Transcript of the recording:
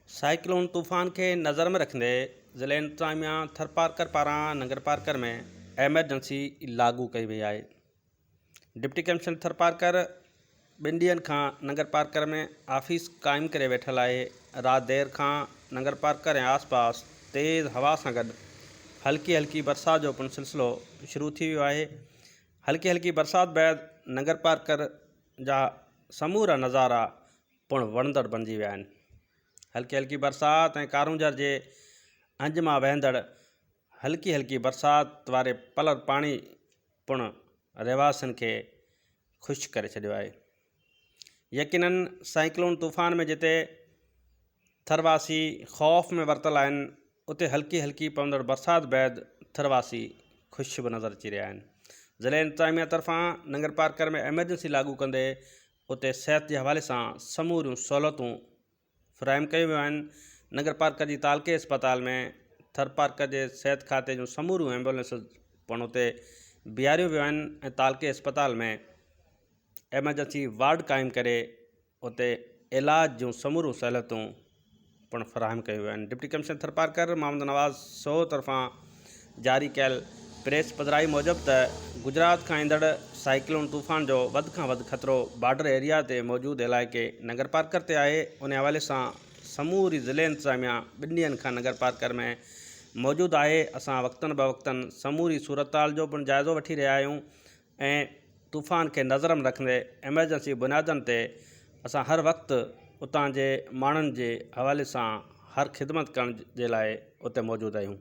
سائيڪلون طوفان کي نظر ۾ رکندي ضلعي انتظاميا ٿرپارڪر پاران ننگرپارڪر ۾ ايمرجنسي لاڳو ڪئي وئي آهي. ڊپٽي ڪمشنر ٿرپارڪر ٻن ڏينهن کان ننگرپارڪر ۾ آفيس قائم ڪري ويٺل آهي. رات دير کان ننگرپارڪر ۽ آس پاس تيز هوا سان گڏ هلڪي هلڪي برسات جو پڻ سلسلو شروع ٿي ويو آهي. هلڪي هلڪي برسات بعد ننگرپارڪر جا سمورا نظارا پڻ وڻندڙ بڻجي ويا آهن. هلڪي هلڪي برسات ۽ ڪارونجهر جي هنج مان وهندڙ هلڪي هلڪي برسات واري پلر پاڻي پڻ رهواسين کي خوش ڪري ڇڏيو آهي. يقينن سائيڪلون طوفان ۾ جتي ٿرواسي خوف ۾ ورتل آهن اتي هلڪي هلڪي پوندڙ برسات بعد ٿرواسي خوش به نظر اچي رهيا آهن. ضلعي انتظاميا طرفان ننگرپارڪر ۾ ايمرجنسي لاڳو ڪندي اتي صحت جي حوالي سان سموريون سهولتون فراهم ڪيون ويون آهن. ننگرپارڪر جي تعلقي اسپتال ۾ ٿرپارڪر جي صحت کاتي جون سموريون ايمبولينسز پڻ اتي بيهاريون ويون آهن ۽ تعلقي اسپتال ۾ ايمرجنسي وارڊ قائم ڪري اتي علاج جون سموريون سهولتون پڻ فراهم ڪيون ويون آهن. ڊپٽي ڪمشنر ٿرپارڪر محمد نواز سوهو طرفان جاري ڪيل پريس پڌرائي موجب ته گجرات کان ايندڙ سائيڪلون طوفان جو وڌ کان وڌ خطرو بارڊر ايريا تي موجود علائقي ننگرپارڪر تي آهي ان حوالي سان سموري ضلعي انتظاميا ٻن ڏينهن کان ننگرپارڪر ۾ موجود آهي اسان وقتن بوقتن سموري صورتحال جو پڻ جائزو وٺي رهيا آهيون ۽ طوفان کي نظر ۾ رکندي ايمرجنسي بنيادن تي اسان هر وقت اتان جي ماڻهن جي حوالي سان هر خدمت ڪرڻ جي لاء اتي موجود آهيون.